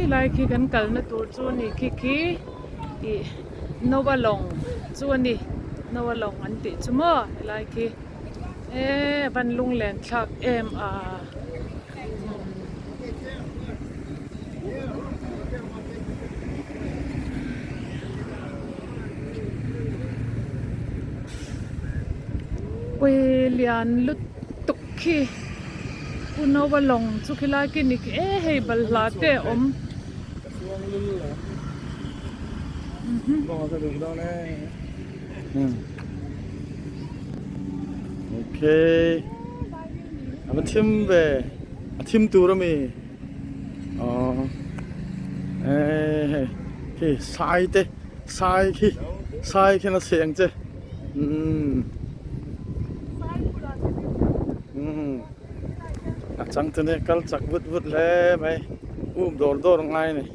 Khi lai khi kan kalna tur chu a ni khi khi ih Noah lawng chu a ni Noah lawng an tih chu maw helai khi eee van lunglen thlak em a. Pui lian lutuk khi Pu Noah lawng chu khilai khi ni khi e hei balhla te a awm. Okay. A va thim ve. A thim tur a mi. Aww eh hei khi sai te sai khi sai khian a seh ang che umm umm a chang chu nia kal chak vut vut hle mai um dawr dawr ngai a ni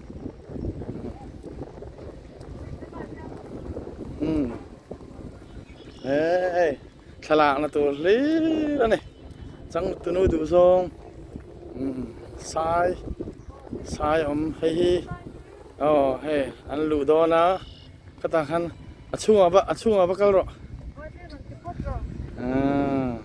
umm eh hei. Thlalakna tur hlir a ni. Changtunu duh zawng sai sai awm hei hi aw hei an luh dawn a khatah khan a chhungah va a chhungah va kal rawh aaa.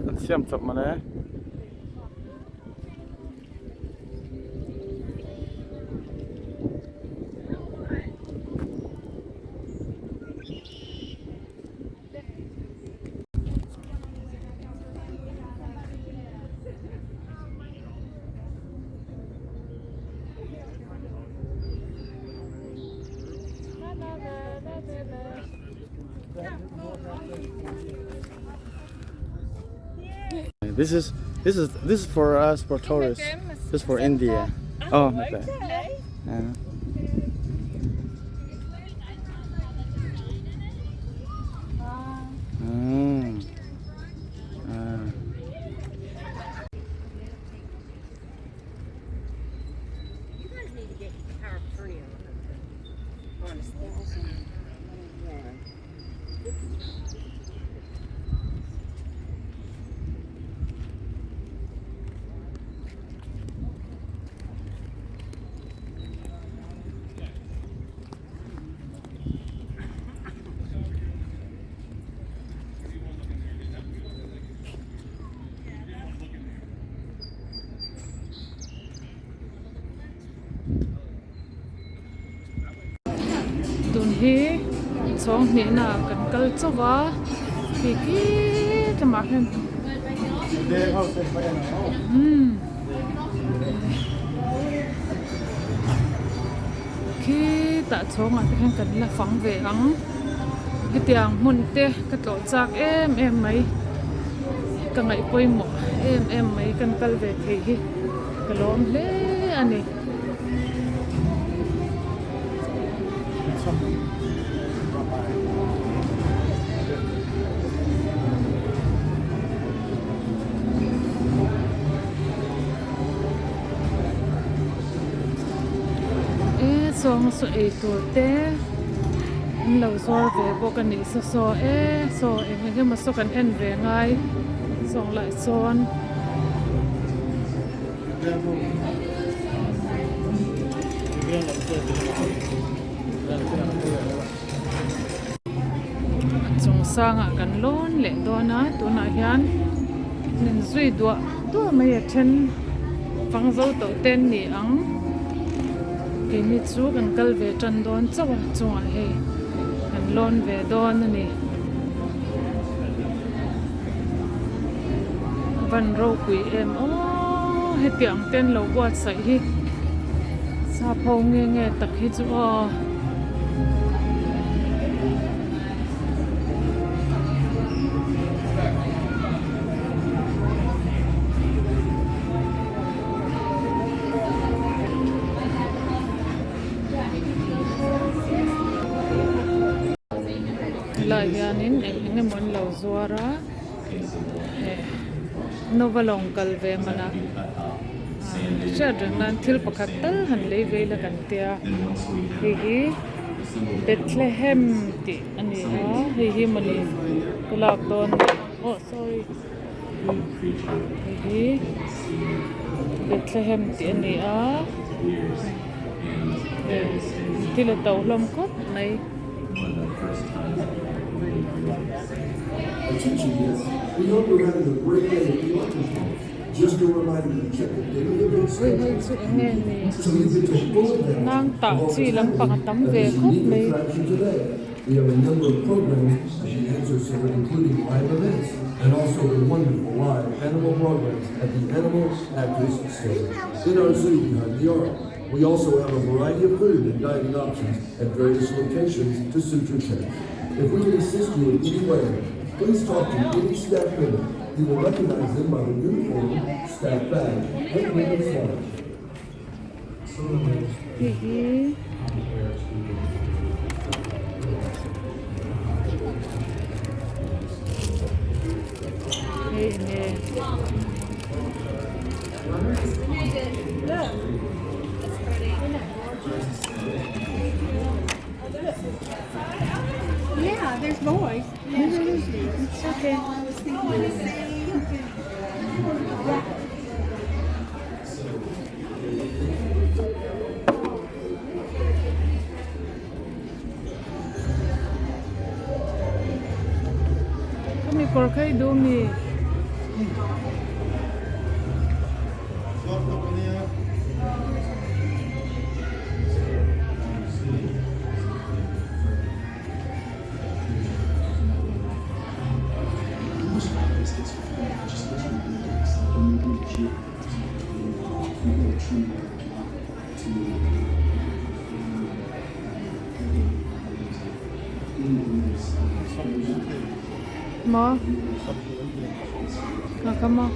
An siam chawp mawle. This is this is this is for us for tourists. This is for India. Oh, okay. Yeah. Tun hi chhawng hnihna ah kan kal chauh a khi khi lamah hian umm khitah chhawngah te khian kan la fang ve ang hetiang hmun te ka tlawh chak em em mai ka ngaih pawimawh em em mai kan kal ve thei hi ka lawm hle a ni. E sawng saw ei tur te an lo zuar ve bawk a nih saw saw e saw eng eng emaw saw kan en ve ngai sawng lah sawn. A chung sangah kan lawn leh dawn a tunah hian min zui duah duah mai a then fang zo tawh te an ni ang keini chu kan kal ve tan dawn chauh a chungah hei. lawn ve dawn a ni. Van ropui em aw hetiang te an lo buatsaih hi sap ho nge nge tak hi chu aw. Helaiah hianin eng eng emaw an lo zuar a eh Nova lawng kal ve manah hriat reng nan thil pakhat tal han lei ve ila kan tia hei hi Bethlehem tih a ni a hei hi mawni ka lak dawn ni aw sorry. Hei hi Bethlehem tih a ni a hei thil a to hlawm khawp mai. Ui hei chu eng nge ni nang tah chi lampang a tam ve khawp mai. We have a number of programs at the Answer Center, including live events and also the wonderful live animal programs at the Animal Actors Center in our zoo behind the Ark. We also have a variety of food and dining options at various locations to suit your taste. If we can assist you in any way, please talk to any staff member. You will recognize them by their uniform, staff badge, and ribbon smile. Hei hi hei enge It's okay. Khami kawr kha i duh mi? Maw? Ka ka maw?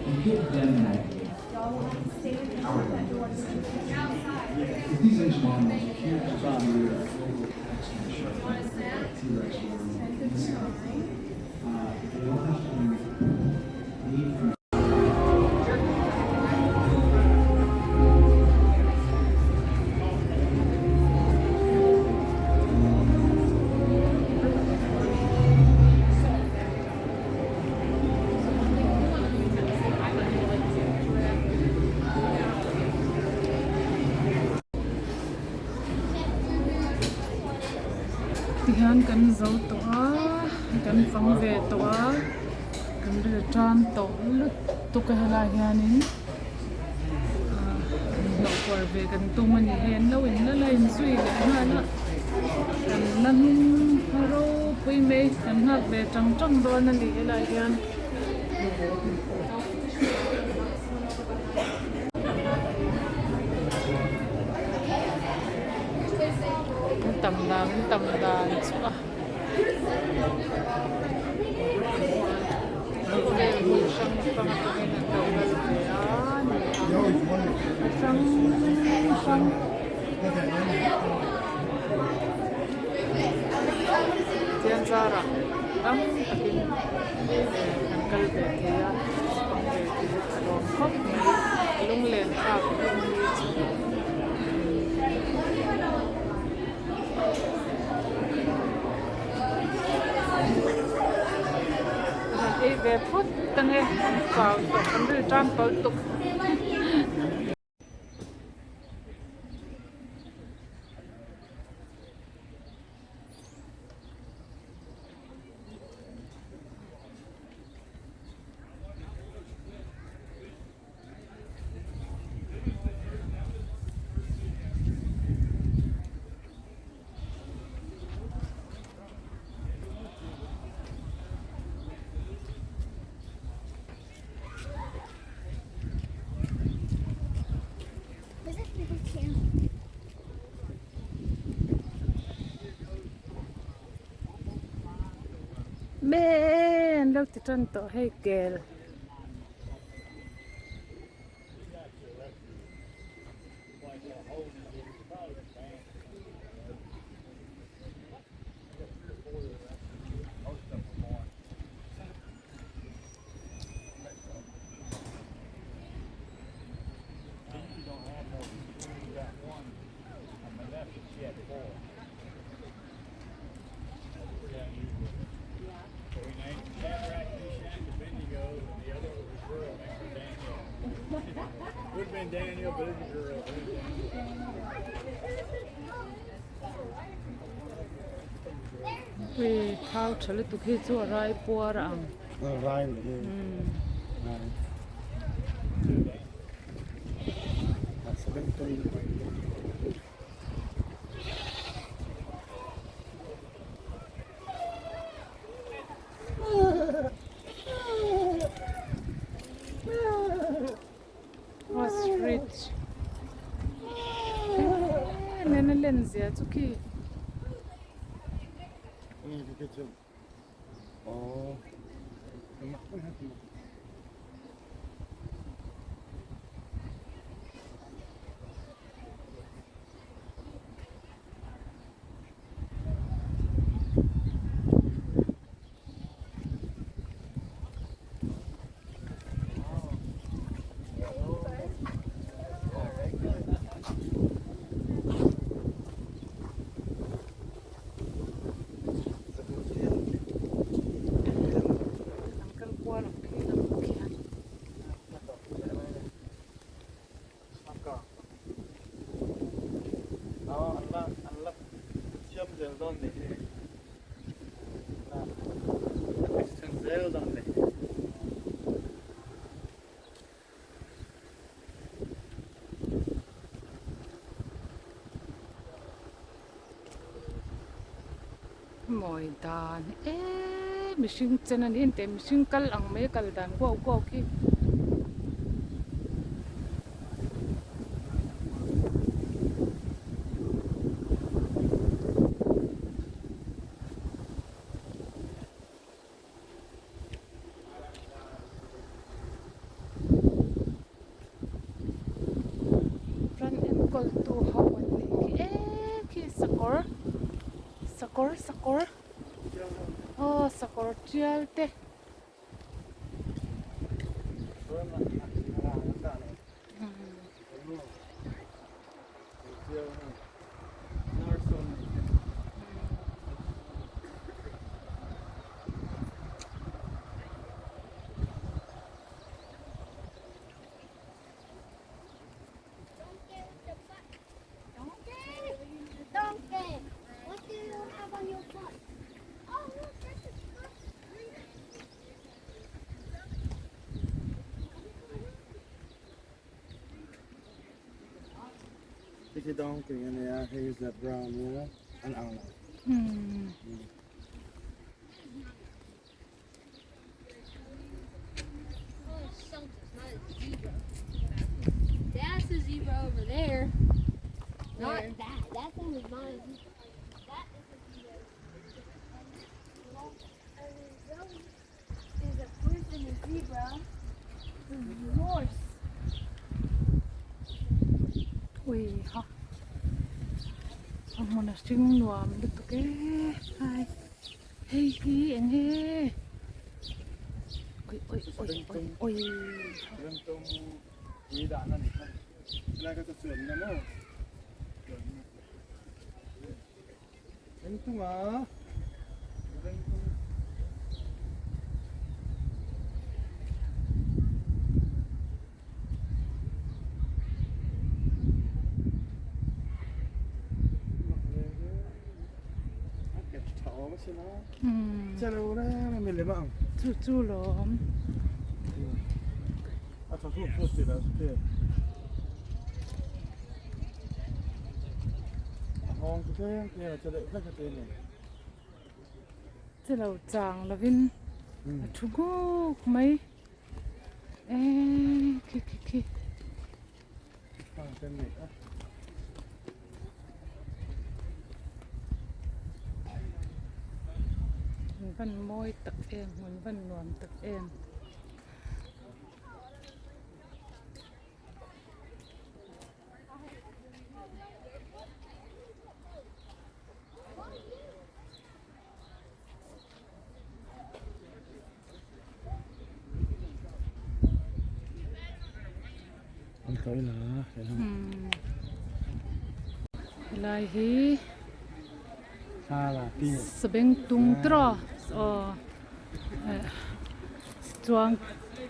and give them an idea. How are they doing this? With these ancient animals, you can't just do a global taxonomy like T-Rex or They all have to be made from Tihian kan zo tawh a kan fang ve tawh a kan ril tan tawh lutuk a helai hianin ah inhlawh kual ve kan tum a ni hei an lo in la la inzui leh nghal a kan la hnung ropui mai kan nghak ve tang tang dawn a ni helai hian. An tam dan an tam dan chu a khawvel hmun hrang hrang atangin an lo kal ve a ni ang a hrang hrang. Chian zarah tam takin kan kal ve thei a pang ve thei a a lawm khawp mai a lunglen thlak em ni chu. Han ei ve phawt ange chau tawh kan ri tan tawlh tuk. Me an lo ti tan tawh hei kel. Ui thau tha lutuk hi chu a rai puar a ang. Rai ni hi. Rai. Ostrich nena len zia chu khi. An kal kual ang khi lamah khian. Mawi dan eee mihring chen a ni engteh mihring kal ang mai a kal dan kuau kuau khi. Sakawr aw sakawr tial te. Hei donkey a nia, hei hi zebra a nia, an ang lo. That's a zebra over there. Not that. That thing is not a zebra. That is a zebra. Is a horse and a zebra. Horse. Ui ha a hmun a hring nuam lutuk e hai hei hi eng nge ui ui ui ui ui Chu chu lawm. Che lo chang lovin a thu nguk mai eee khi khi khi. Hmun van mawi tak em hmun van nuam tak em. Helai hi sabengtung tawh aw chuang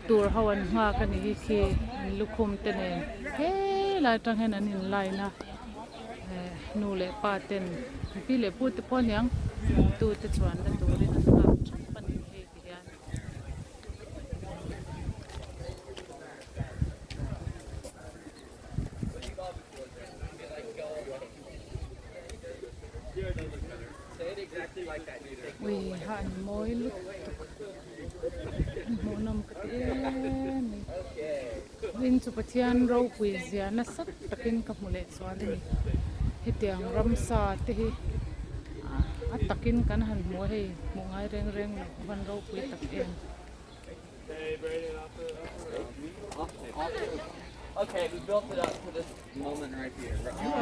tur ho an nghak a nih hi khi an lukhum te nen helai atang hian an in line a eh nu leh pa ten pi leh pu te pawh aniang tu te chuan la turin an nghak thap a ni hei ti hian. Ui ha an mawi lutuk an hmuhnawm ka ti em mai in chu Pathian ropui zia nasa takin ka hmu leh chuan a ni hetiang ramsa te hi a takin kan han hmu a hei hmuh ngai reng reng loh a van ropui tak em.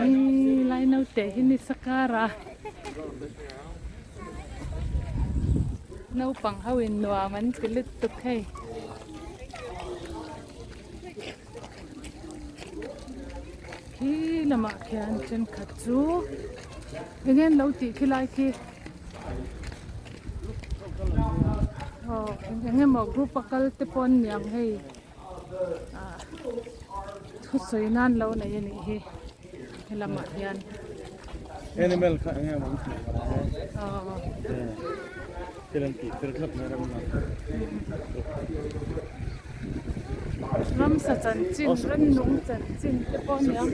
Ih lai naute hi ni sakara naupang ho in nuam an ti lutuk hei. Khi lamah khian thenkhat chu eng nge an lo tih khi lai khi aw eng emaw group a kal te pawh an niang hei ah thusawi nan lo nei a nih hi helamah hian. Animal kha eng emaw an tih aw thil an tih tir tlat mai ram Ramsa chanchin rannung chanchin te pawh a ni ang.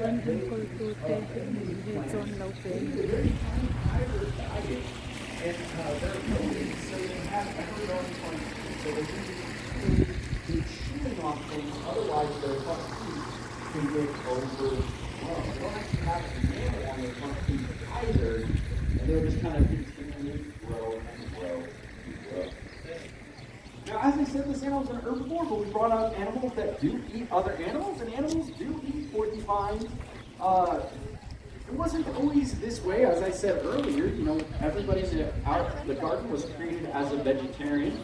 An enkawltu te hei chuan lo pe a ni. grow. They don't actually have enamel on their front teeth either, and they'll just kind of continually grow and grow and grow. Now, as I said, this animal's an herbivore, but we brought out animals that do eat other animals, and animals do eat porcupines. It wasn't always this way. As I said earlier, you know, everybody in the, out, the garden was created as a vegetarian,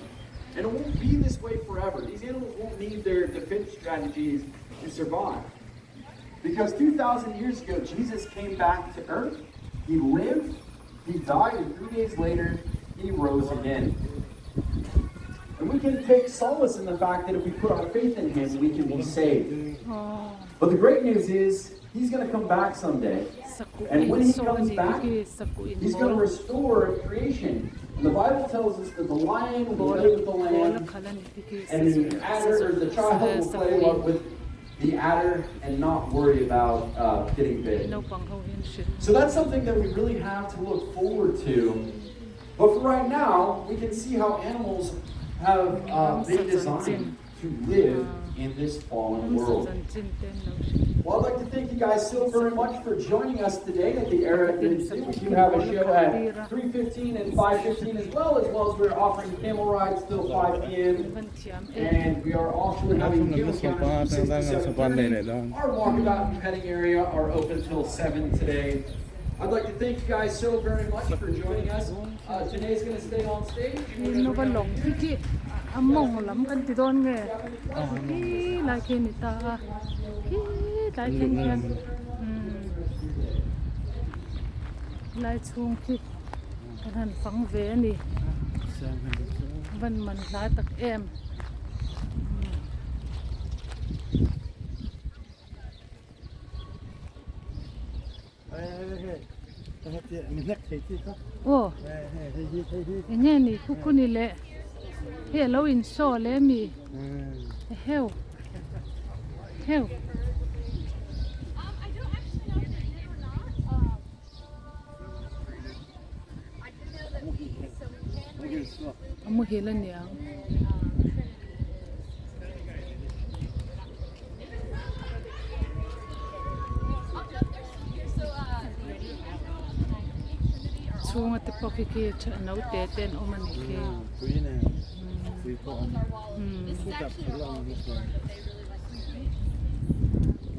and it won't be this way forever. These animals won't need their defense strategies to survive. Because 2,000 years ago, Jesus came back to earth. He lived, he died, and 3 days later, he rose again. And we can take solace in the fact that if we put our faith in him, we can be saved. But the great news is, he's going to come back someday. And when he comes back, he's going to restore creation. And the Bible tells us that the lion will lay with the lamb, and the adder, or the child will play with the adder and not worry about getting bit. So that's something that we really have to look forward to. But for right now, we can see how animals have been designed to live in this fallen world. Well, I'd like to thank you guys so very much for joining us today at the Ararat Zoo. We do have a show at 3:15 and 5:15 as well, as well as we're offering camel rides till 5 p.m. And we are also having camel counters from 6 to 7:30. Our walkabout and petting area are open till 7 today. I'd like to thank you guys so very much for joining us. Today's going to stay on stage. Nova lawng khi khi a mawng lam kan ti dawn nge khi lai khi ni ta a khi tlai thleng hian umm lai chhung khi kan han fang ve a ni van man hlai tak em. Aw eng nge ni khu khu ni le hei alo in show le ami eheu heu. A muhil a niang. Chhunga te pawh khi khi naute te an awm a nih khi.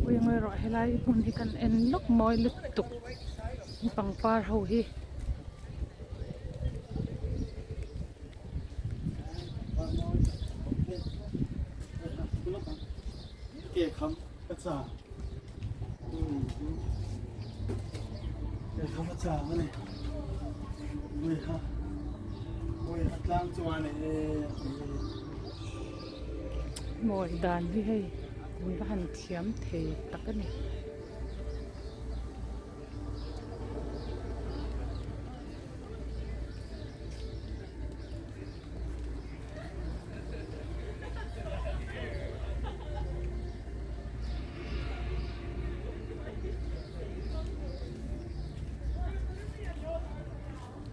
Ui ngawi rawh helai hmun hi kan en lawk mawi lutuk pangpar ho hi. Mawi dan hi hei an va han thiam thei tak a ni.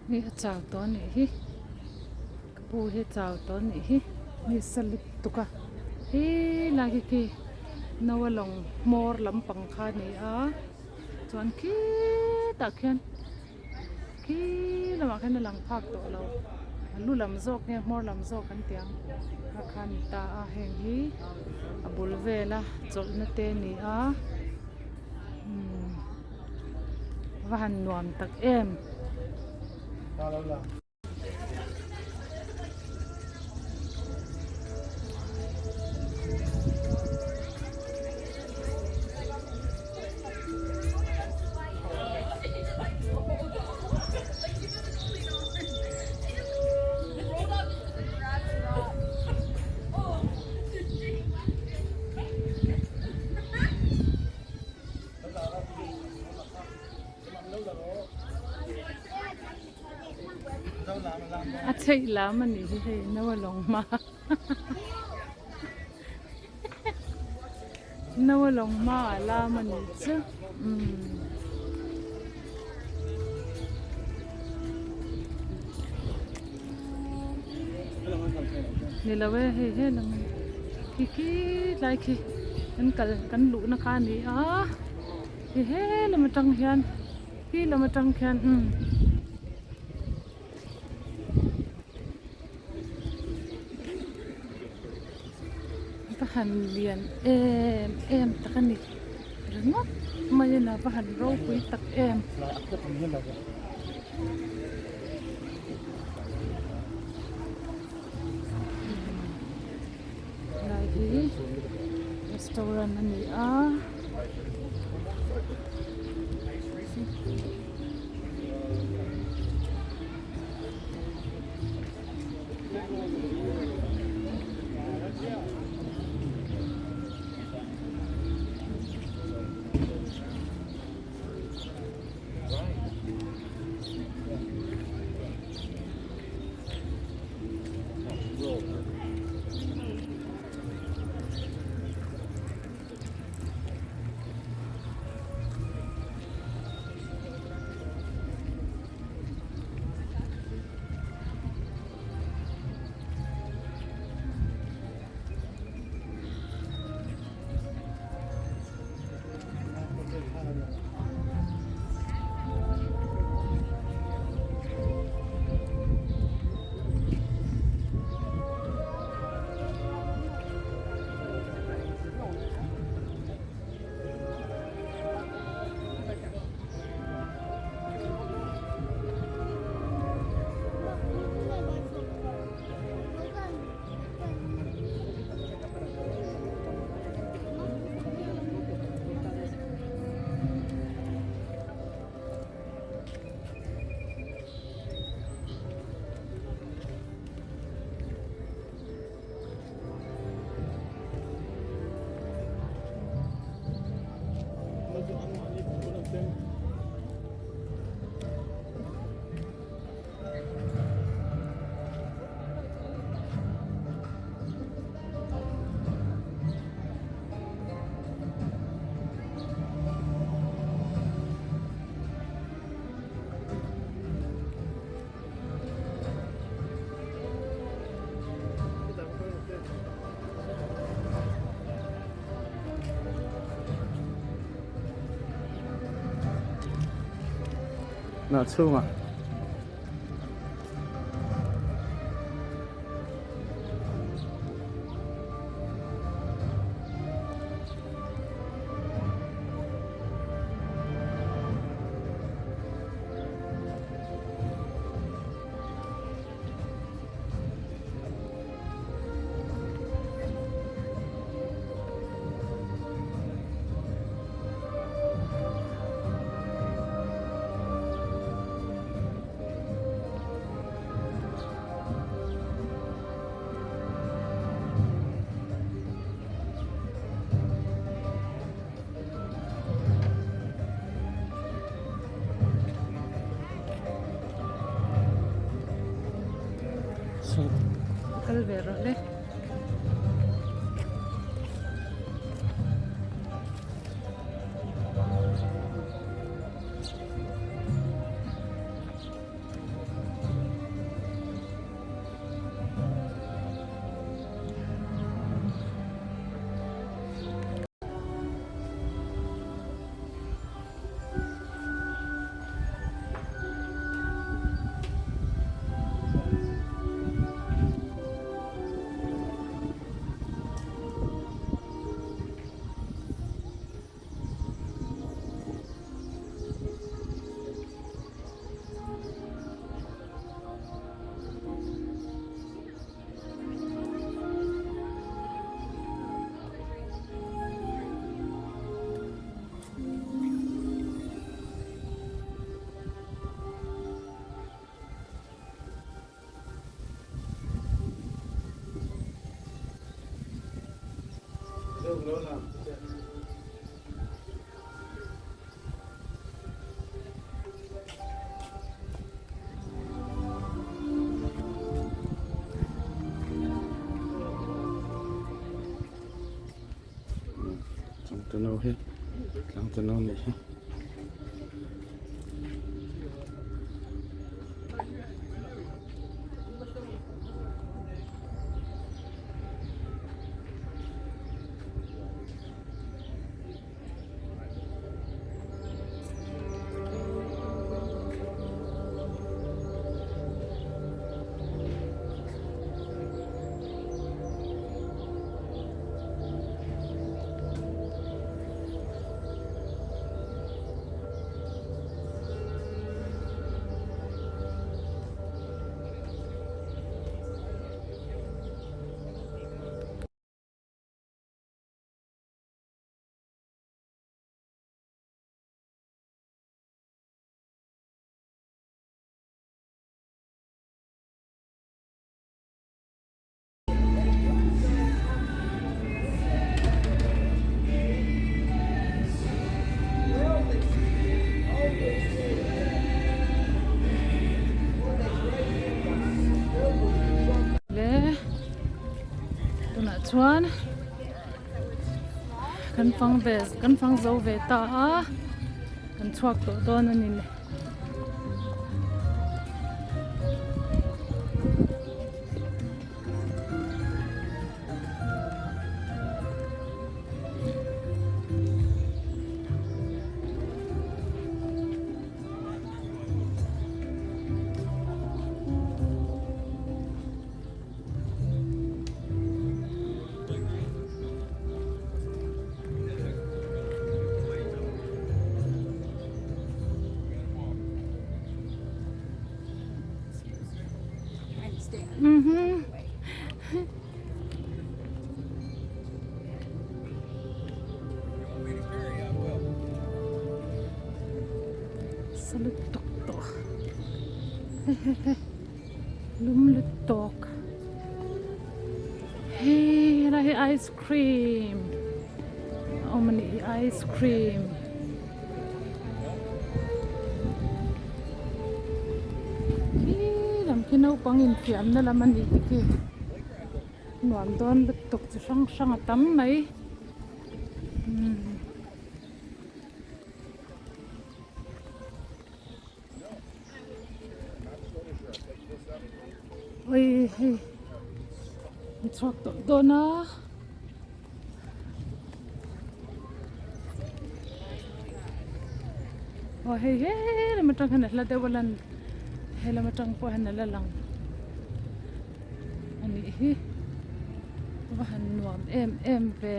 Hei a chau tawh a nih hi ka pu hi a chau tawh a nih hi mi sa lutuk a helai hi khi naua lawng hmawr lampang kha a ni a chuan khitah khian Khi lamah khan a lang phak tawh lo a lu lam zawk nge hmawr lam zawk an ti ang kha kha a ni ta a heng hi a bul vela chawlhna te a ni a umm va han nuam tak em. A chheih lam a nih hi hei no a lawng hma no a lawng hma ah lam a nih chu umm. Ni lo e hei he lam khi khi tlai khi kan kal kan luhna kha a ni a. Hei he lam atang hian khi lam atang khian umm. Va han lian em em tak a ni ringawt mai a va han ropui tak em. Helai hi restaurant a ni a. Hnah chhungah. Kal ve rawh le. Changtunu hi changtunu a nih hi. Tunah chuan kan fang ve kan fang zo ve ta a kan chhuak tawh dawn a ni le. Mhm. Salut tuk tawh. Lum lutuk. Hei helai hi ice cream a awm a nih hi ice cream. Khi lam khi naupang infiamna lam a nih te khi nuam dawn lutuk chi hrang hrang a tam mai. Umm. Oi hei a chhuak tawh dawn a aw hei he lam atang hian a hla deuh a lan he lam atang pawh hian a la lang a nih hi a va han nuam em em ve.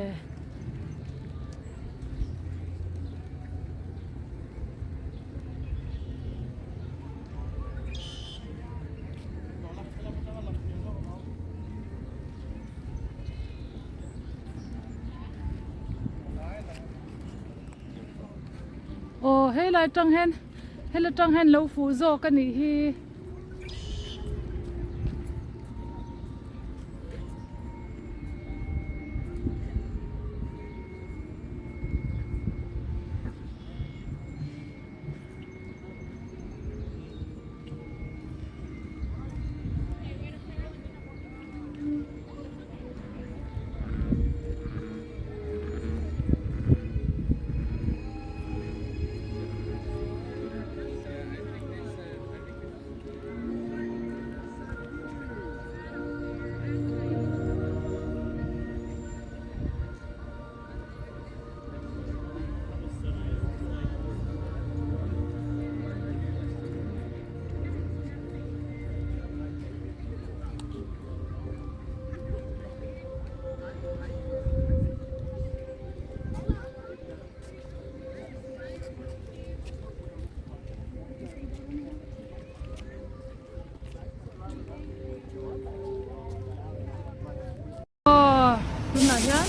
Aw helai atang hian helai atang hian lo fuh zawk a nih hi. Aw tunah hian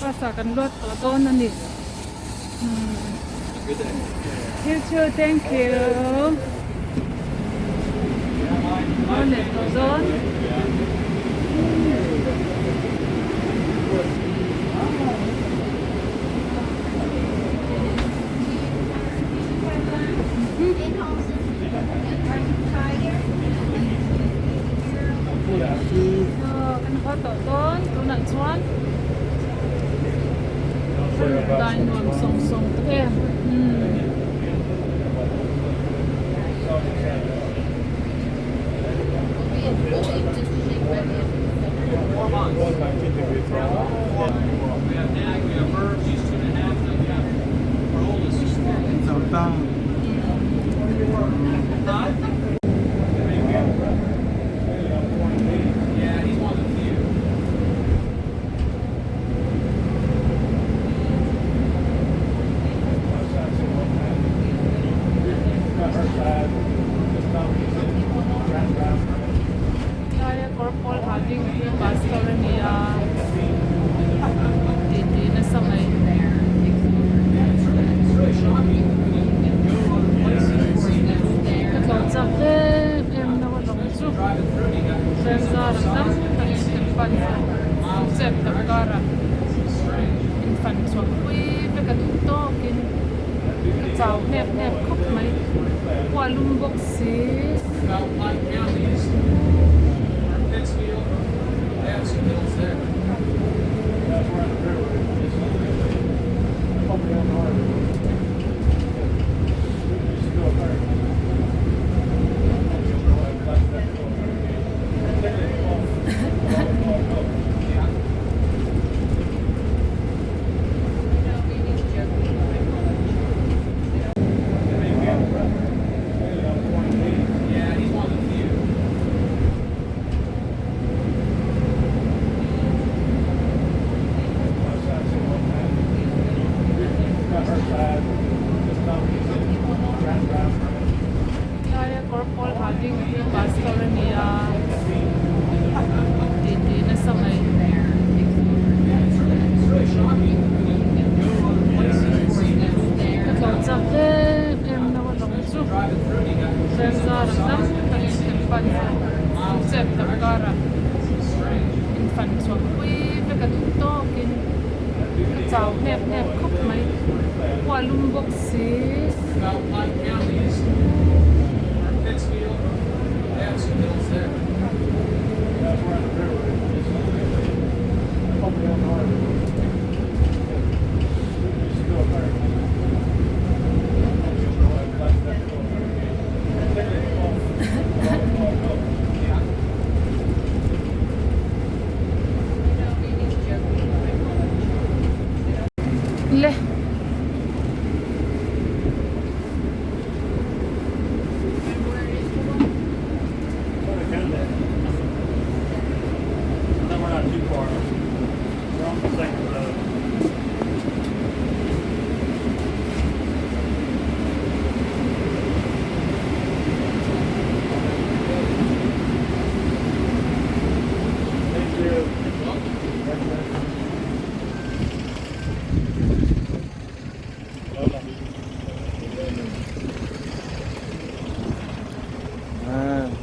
bus ah kan luat tawh dawn a ni you too thank you aw leh tawh dawn. Kan haw tawh dawn tunah chuan dai nuam sawng sawng tak em. Thlaia kawr pawl ha ding hi pastor a ni a tih tih nasa mai. Ka tlawh chak em em lo a lawng chu Rengzar a tam takin kan pan a chep tak karah infan chhuah pui vek a duh tawkin ka chau hnep hnep khawp mai khua lum bawk si. chhuah pui vek a duh tawkin ka chau hnep hnep khawp mai khua lum bawk si. Le.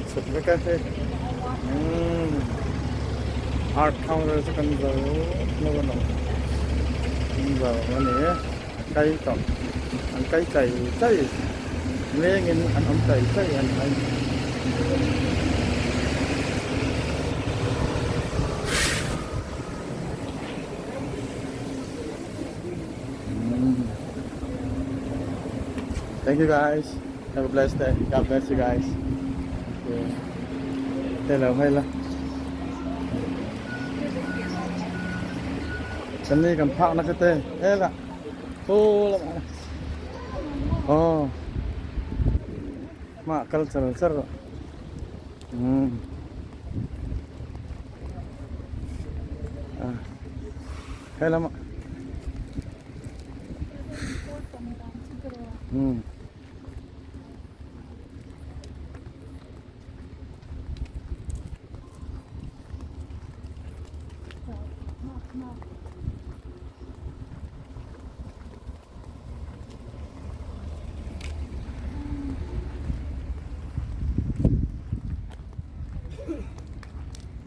Chhut vek a hei art counter chu kan zo lo a ni kan zo a ni a kai tawh an kai chai chai lengin an awm chai chai a ni mai. Thank you guys. Have a blessed day. God bless you guys. Hello, hello. Kan ni kan phak na ka te. Hela. Thu lam. Oh. Ma kal char char. Ah. Helama.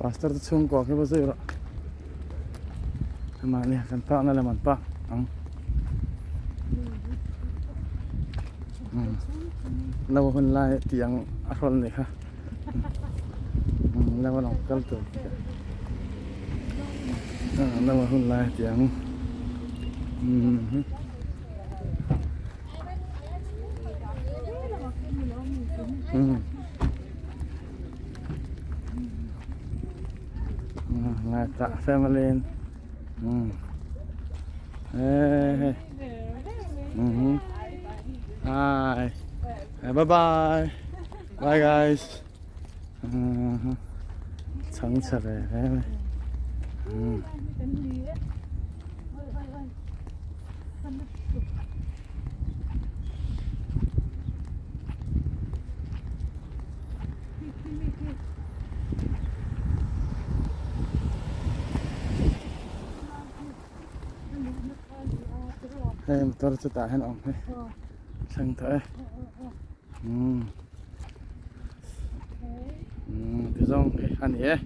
Pastor te chhungkua khi va zui rawh mahni kan park na lam an park ang lo hun lai tih ang a hrawl a nih kha lo a lang kal tur lo a hun lai tih ang. Ngai tah family in hey hi bye bye bye guys chhang chhe ve ve mai Hei motor chu tah hian a awm hi thleng tawh e umm ti zawng hi a ni e.